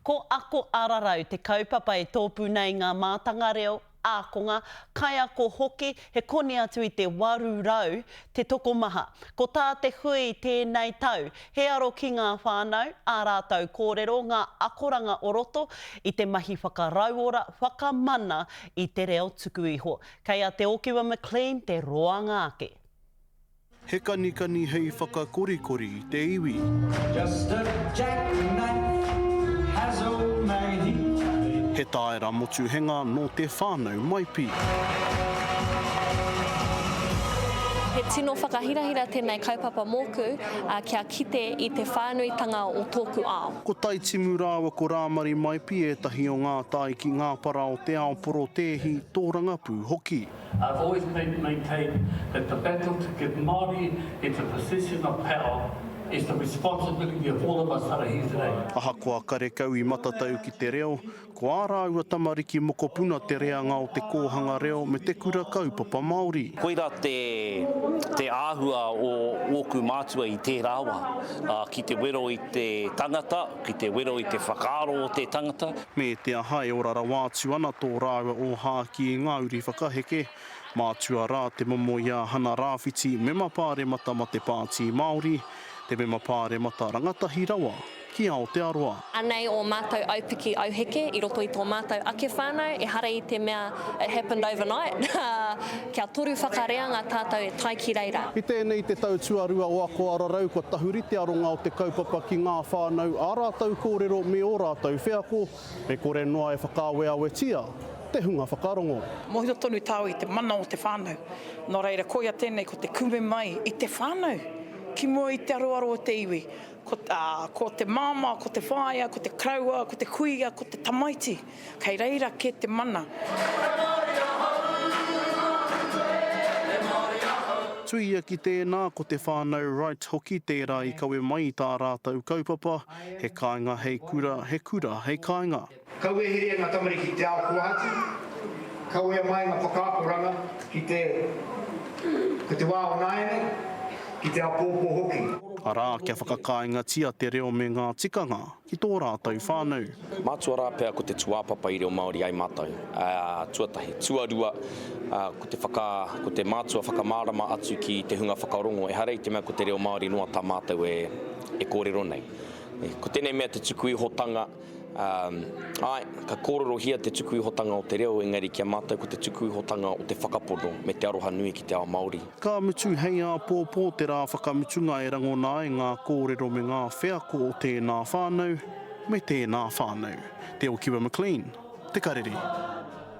Ko Ako Ararau te kaupapa e tōpū nei ngā mātanga reo, ākonga, kaiako hoki, he koni atu i te 800 te tokomaha. Ko tā te hui tēnei tau, he aro ki ngā whānau, ā rātou kōrero, ngā akoranga o roto i te mahi whakarauora, whakamana i te reo tuku iho. Kei a Te Okiwa McLean te roanga ake. He kanikani hei whakakorikori i te iwi. Just a jackknife has old Maggie. He tāera motuhenga nō te whānau Maipi. He tino whakahirahira tēnei kaupapa mōku, kia kite i te whānuitanga o tōku ao. Ko Taitimu rāua ko Rāmari Maipi ētahi o ngā tāiki ngāpara o te ao porotēhi, tōrangapū hoki. I've always maintained that the battle to get Māori into a position of power is the responsibility of all of us that are here today. Ahakoa karekau i matatau ki te reo, ko ā rāua tamariki mokopuna te reanga o te kōhanga reo me te kura kaupapa Māori. Koirā te, te āhua o ōku mātua i tērā wā, ki te wero i te tangata, ki te wero i te whakaaro o te tangata. Me te aha e ora rawa atu ana tō rāua ōhākī i ngā uri whakaheke, mātua rā te momo i a Hana Rāwhiti, mema pāremata ma te Pāti Māori, te mema pāremata rangatahi rawa ki Aotearoa. Anei ō mātou aupiki auheke i roto i tō mātou ake whānau, ehara i te mea it happened overnight, kia toru whakareanga tātou e tae ki reira. I tēnei te tau tuarua o Ako Ararau kua tahuri te aronga o te kaupapa ki ngā whānau, ā rātou kōrero me ō rātou wheako, me kore noa e whakaaweawetia te hunga whakarongo. Mōhio tonu tāua i te mana o te whānau, nō reira koia tēnei ko te kume mai i te whānau ki mua i te aroaro o te iwi, ko, ā, ko te māmā, ko te whaea, ko te karaua, ko te kuia, ko te tamaiti. Kei reira kē te mana. Tuia ki tēnā, ko te whānau Wright hoki tērā i kawe mai i tā rātou kaupapa, he kāinga hei kura, he kura hei kāinga. Kaua e herea ngā tamariki ki te ao kōhatu, kawea mai ngā whakaakoranga ki te, ki te wā o nāianei, ki te āpōpō hoki. Arā, kia whakakāingatia te reo me ngā tikanga. ki tō rātou whānau. Mātua rā pea ko te tūāpapa i reo Māori ai mātou, ā, tuatahi. Tuarua, ā, ko te whaka, ko te mātua whakamārama atu ki te hunga whakarongo, ehara i te mea ko te reo Māori noa tā mātou e, e kōrero nei. Ko tēnei mea te tukuihotanga, ā, āe, ka kōrerohia te tukuihotanga o te reo, engari ki a mātou ko te tukuihotanga o te whakapono me te aroha nui ki te ao Māori. Ka mutu hei āpōpō te rā whakamutunga e rangona ai ngā kōrero me ngā wheako o tēnā whānau me tēnā whānau. Te Okiwa McLean, Te Karere.